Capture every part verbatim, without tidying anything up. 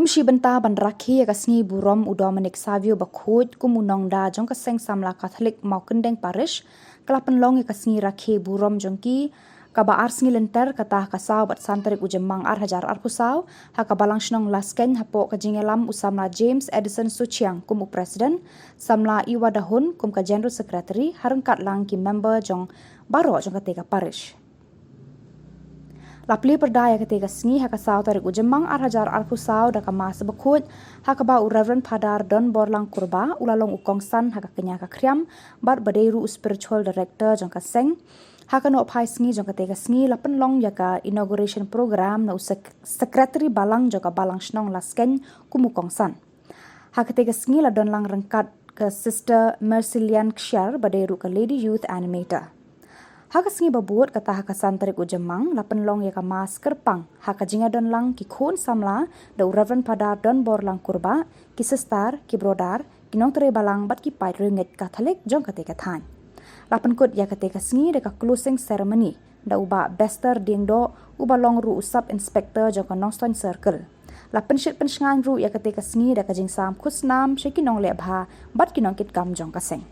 Shi bynta ban rakhe ïa ka sngi burom u Dominic Savio Bakhuid kum u nongda jong ka Seng Samla Katholik Mawkyndeng Parish, ka la pynlong ïa ka sngi rakhe burom jong ki, kaba ar sngi lynter, kata ha ka saw bad san tarik u Jymmang ar hajar arphew saw, ha ka Balang Shnong Laskein, hapoh ka jingïalam u Samla James Edison Suchiang kum u President, Samla Iwa Dahun kum ka General Secretary, ha ryngkat lang ki member jong baroh jong kata ka parish. La plie pyrda ïa kata ka sngi ha ka saw tarik u Jymmang ar hajar arphew saw da ka Mass bakhuid, ha kaba u Reverend Father Donborlang Kurbah u la long u kongsan ha ka kñia ka khriam, bad ba dei ruh u spiritual director jong ka seng. Ha ka nohphai sngi jong kata ka sngi la pynlong ïa ka inauguration program na u sek-, secretary balang jong ka Balang Shnong Laskein kum u kongsan. Ha kata ka sngi la don lang ryngkat ka Sister Mercilian Kshiar ba dei ruh ka Lady Youth Animator. Ha ka sngi ba bud, kata ha ka san tarik u Jymmang, la pynlong ïa ka Mass kyrpang ha ka jingïadon lang ki khun samla da u Reverend Father Donborlang Kurbah, ki sister, ki brother, ki nongtrei balang bad ki paid riewngeit Katholik jong kata ka thaiñ. La pynkut ïa kata ka sngi da ka closing ceremony da u Bah Bester Diengdoh, uba long ruh u Sub Inspector jong ka Nongstoiñ Circle. La pynshit pynshngaiñ ruh ïa kata ka sngi da ka jingsam khusnam sha ki nongleh bha bad ki nongkitkam jong ka seng.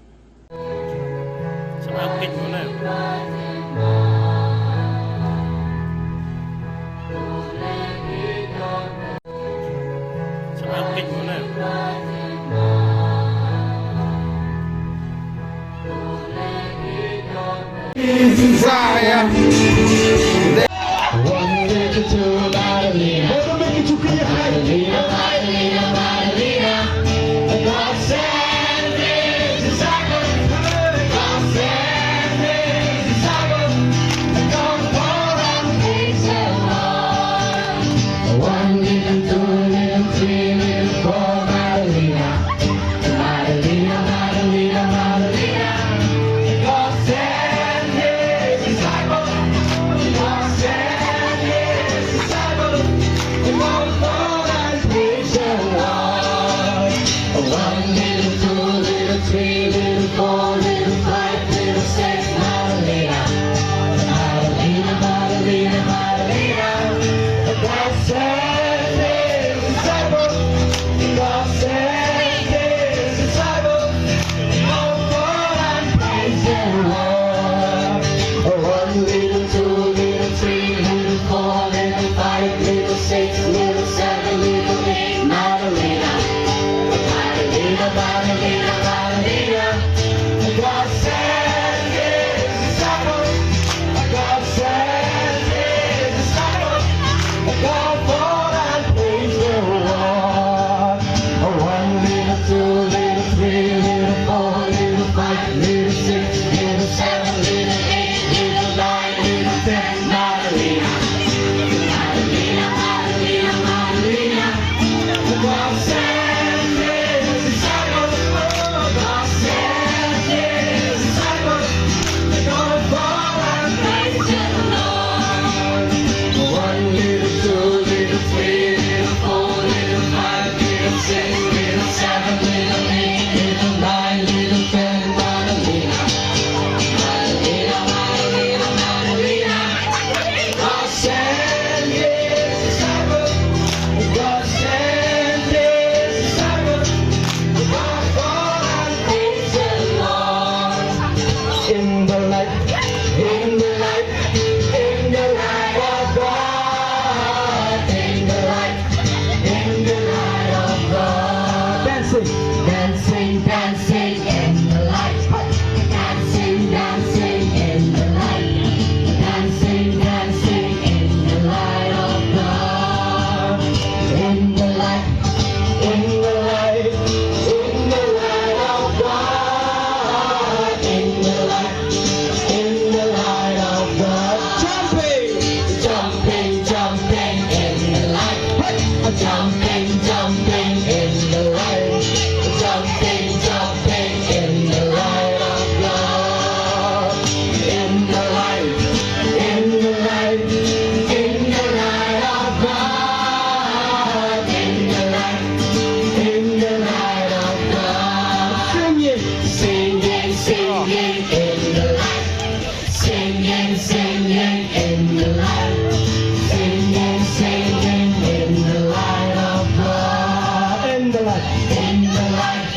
In the light,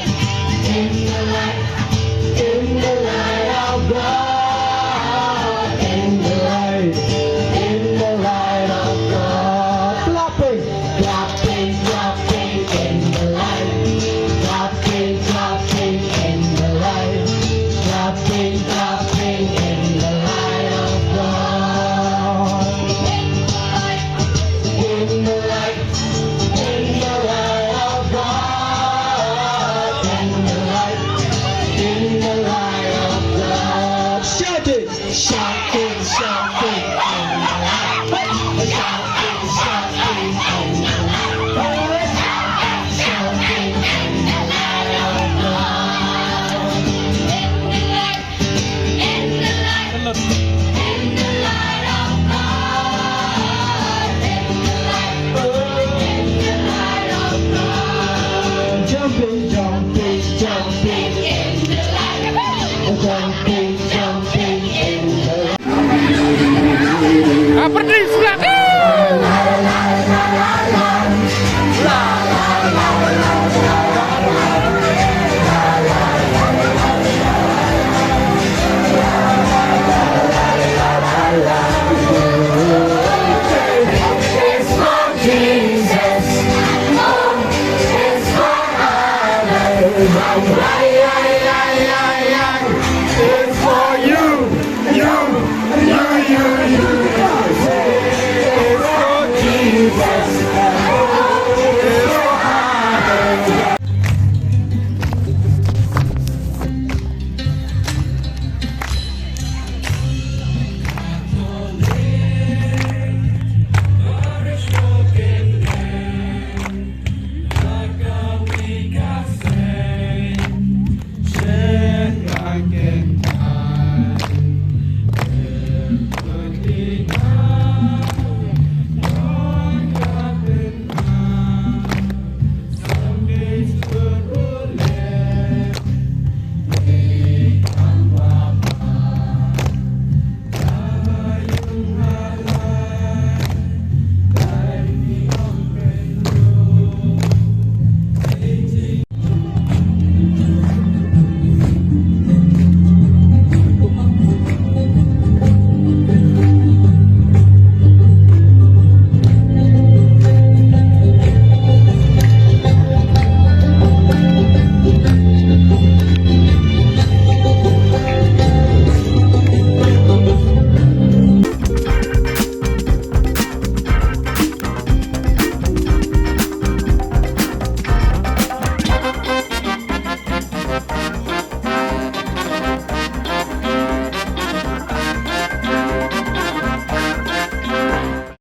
in the light.